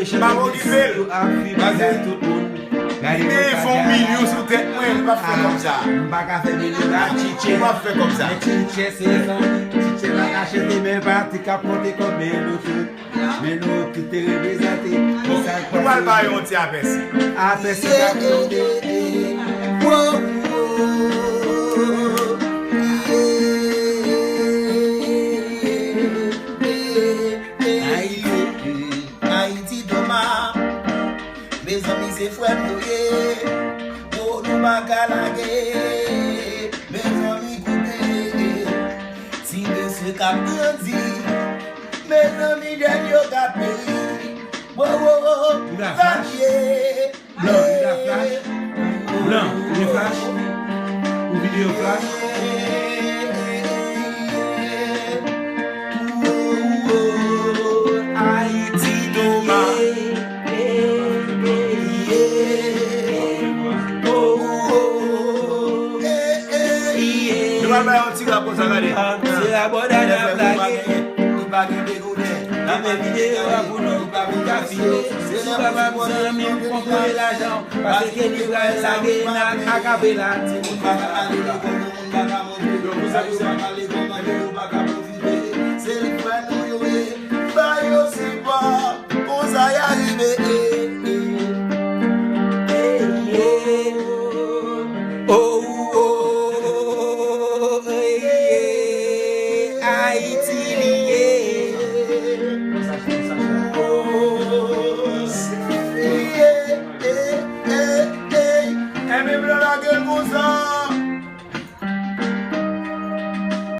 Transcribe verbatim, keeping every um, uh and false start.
M ap okipe l. Paske li te fè yon milyon sou tèt mwen, m p ap fè kòb sa. M pa ka fè milyon la, Tchitchè. M p ap fè kòb sa. Men Tchitchè se zanmi, Tchitchè pa ka chante, men Patrick ap konte kòb, men nou tout. Men nou tout te reprezante. Bon, nou pral ba yo yon ti apèsi. Apèsi k ap tonbe. Wo, wo, yeah, yeah, yeah. Ayiti Doma, mezanmi se frè m yo ye. Oh, nou pa ka lage, mezanmi koute. Ti mesye k ap grandi, mezanmi jèn yo k ap peri. Wo, wo, wo, Vavye. Blan, li ka flash. Blan, ou gen flash? Ou videyo flash? Ayiti Doma. Nou pral bay yon ti rap konsa, gade. Se la bòda n ap lage. Li pa gen degouden. Demen videyo a pou nou, pou ka fini. Se sou pa m zanmi m kontwole lajan. Paske li pral lage n ak akapela. Timoun pa ka ale lekòl, moun pa ka monte. Yo, pou sa, pou sa. Yo pa ka ale lekòl, yo pa ka pwofite. Se li fè nou yo ye. Ba yo sipò. Konsa y a rive. Oh, oh, oh, oh, yeah. Ayiti li ye. Oh, yeah, yeah, yeah, yeah. Enben, blan lage l konsa.